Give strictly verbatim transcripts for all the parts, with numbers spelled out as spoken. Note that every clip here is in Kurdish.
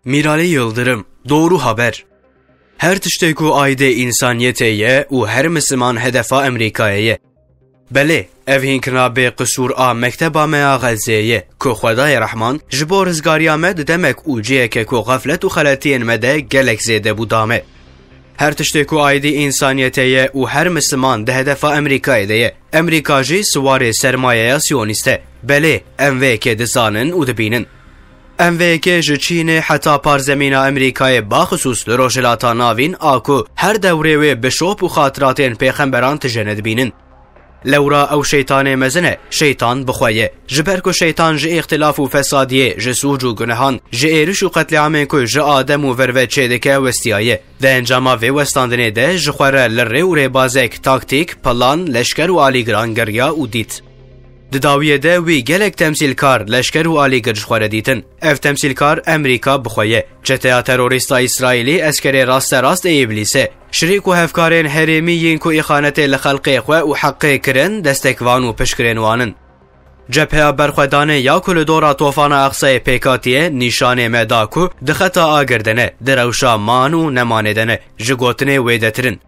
Mîralî Yildirim, Doğru Haber. Her tiştê ku aîdê însaniyetê ye û her Misliman hedefa Amerîkayê ye. Belê, ev hînkirina bê qisûr a mekteba me ya Xezzeyê ye, ku Xwedayê Rehman ji bo rizgariya me di demek û ciheke ku xeflet û xeletiyên me de gelek zêde bû da me. Her tiştê ku aîdî însaniyetê ye û her Misliman di hedefa Amerîkayê de ye. Amerîka jî siwarê sermayeya Siyonîst e. Belê, em vê yekê dizanin û dibînin. Em vê yekê ji Çînê heta parzemîna Amerîkayê, baxisûs li Rojhilata Navîn a ku her dewrê wê bi şop û xatiratên pêxemberan tije nedibînin. Lewra ew şeytanê mezin e, şeytan bi xwe ye. Ji ber ku şeytan ji îxtilaf û fesadiyê, ji sûc û gunehan, ji êriş û qetlîamên ku ji Adem û verve çêdike westiyaye. Di encama vê westandinê de ji xwe re li rê û rêbazek, taktîk, plan, leşker û alîgiran geriya û dît. Di dawiyê de wî gelek temsîlkar, leşker û alîgir ji xwe re dîtin. Ev temsîlkar Amerîka bi xwe ye. Çeteya terorîsta Îsraîlî eskerê rasterast ê Îblîs e. Şirîk û hevkarên herêmî yên ku îxanetê li xelqê xwe û heqê kirin, destekvan û piştgirên wan in. Cepheya Berxwedanê ya ku li dora Tofana Aqsayê pêk hatiye, nîşanê me da ku di xeta agir de ne, di rewşa man û nemanê de ne, ji gotinê wêdetir in.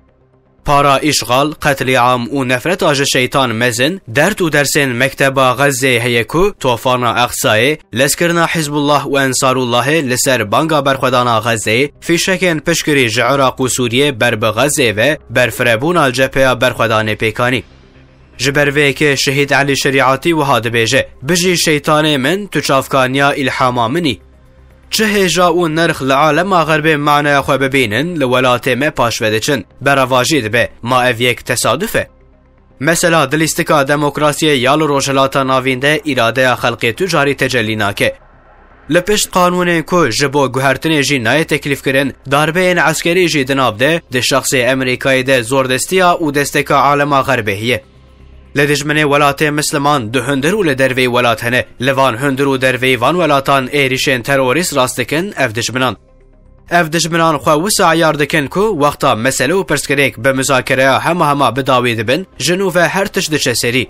Para îşxal, qetlîam û nefreta ji şeytan mezin, derd û dersên mekteba Xezzeyê heye ku Tofana Aqsayê, lezkirina Hizbullah û Ensarullahê li ser banga berxwedana Xezzeyê, fîşekên piştgirî ji Iraq û Sûriyê ber bi Xezzeyê ve berfirebûna Cepheya Berxwedanê pêk anî. Ji ber vê yekê Şehîd Elî Şerîatî wiha dibêje: Bijî şeytanê min, tu çavkaniya îlhama min î. Çi hêja û nirx li alema xerbê manaya xwe bibînin, li welatê me paş ve diçin. Berevajî dibe, ma ev yek tesaduf e? Mesela di lîstika demokrasiyê ya li Rojhilata Navîn de îradeya xelkê tu carî tecellî nake. Li pişt qanûnên ku ji bo guhertinê jî nayê teklîfkirin, darbeyên eskerî jî di nav de, di şexsê Amerîkayê de zordestiya û desteka alema xerbê heye. Li dijminê welatê misliman di hundir û li derveyî welat hene. Li van hundir û derveyî van welatan êrîşên terorîst rast dikin ev dijminan. Ev dijminan xwe wisa eyar dikin ku wexta mesele û pirsgirêk bi muzakereya hema hema bi dawî dibin, ji nû ve her tişt diçe serî.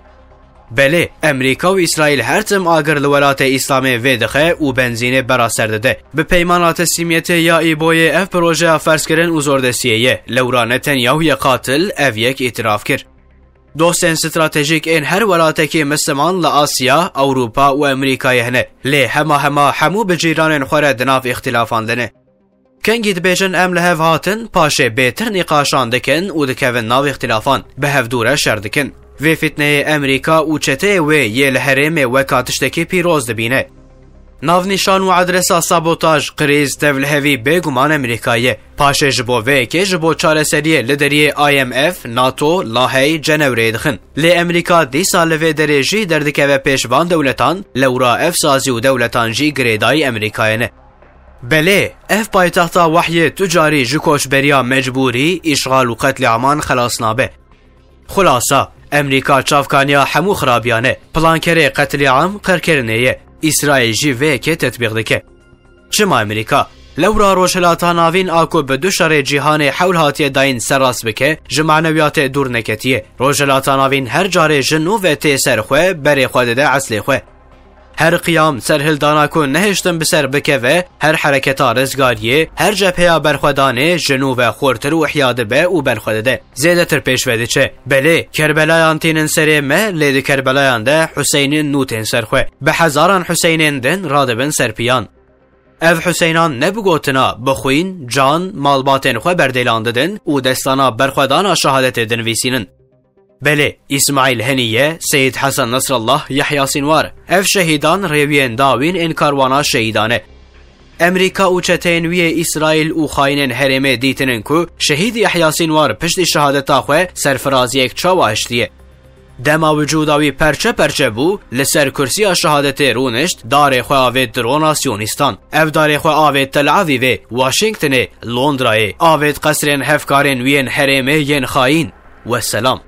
Belê, Amerîka û Îsraîl her tim agir li welatê Îslamê vê dixe û benzînê bera ser dide. Bi peymana teslîmiyetê ya Îboyê ev projeya ferzkirin û zordestiyê ye. Lewra Netanyahu yê qatil ev yek îtiraf kir. Dostên stratejîk ên her welatekî misliman li Asya, Ewropa û Amerîkayê hene. Lê hema hema hemû bi cîranên xwe re di nav îxtilafan de ne. Kengî dibêjin em li hev hatin, paşê bêtir nîqaşan dikin û dikevin nav îxtilafan, bi hevdû re şer dikin. Vê fitneyê Amerîka û çeteyê wê yê li herêmê weka tiştekî pîroz dibîne. Navnîşan û adresa sabotaj, krîz, tevlihevî bêguman Amerîka ye. Paşê ji bo vê yekê ji bo çareseriyê li deriyê I M F, NATO, Lahey, Cenewreyê dixin. Lê Amerîka dîsa li vê derê jî derdikeve pêş van dewletan, lewra ev sazî û dewletan jî girêdayî Amerîkayê ne. Belê, ev paytexta wehyê tu carî ji koçberiya mecbûrî, îşxal û qetlîaman xelas nabe. Xulasa, Amerîka çavkaniya hemû xirabiyan e. Plankerê qetlîam qirkirinê ye. Îsraîl jî vê yekê tetbîq dike. Çima Amerîka? Lewra Rojhilata Navîn a ku bi du şerê cîhanê hewl hatiye dayîn serrast bike, ji manewiyatê dûr neketiye. Rojhilata Navîn her carê ji nû ve tê ser xwe, berê xwe dide eslê xwe. Her qiyam, serhildana ku nehiştin bi ser bikeve, her hereketa rizgariyê, her cepheya berxwedanê ji nû ve xurtir û ihya dibe û berxwe dide. Zêdetir pêş ve diçe. Belê, Kerbelayan tînin serê me, lê di Kerbelayan de Huseynên nû tên ser xwe. Bi hezaran Huseynên din radibin ser piyan. Ev Huseynan ne bi gotina, bi xwîn, can, malbatên xwe berdêlan didin û destana berxwedana şehadetê dinivîsînin. Belê, Îsmaîl Heniye, Seyîd Hesen Nesrallah, Yehya Sînwar, ev şehîdan rêwiyên dawîn ên karwana şehîdan e. Amerîka û çeteyên wî yê Îsraîl û xayînên herêmê dîtinin ku şehîd Yehya Sînwar piştî şehadeta xwe serfiraziyek çawa hiştiye. Dema wicûda wî perçe perçe bû, li ser kursiya şehadetê rûnişt, darê xwe avêt drona siyonîstan. Ev darê xwe avêt Tel Avîvê, Washingtonê, Londrayê, avêt qesrên hevkarên wî yên herêmê yên xayîn. Weselam.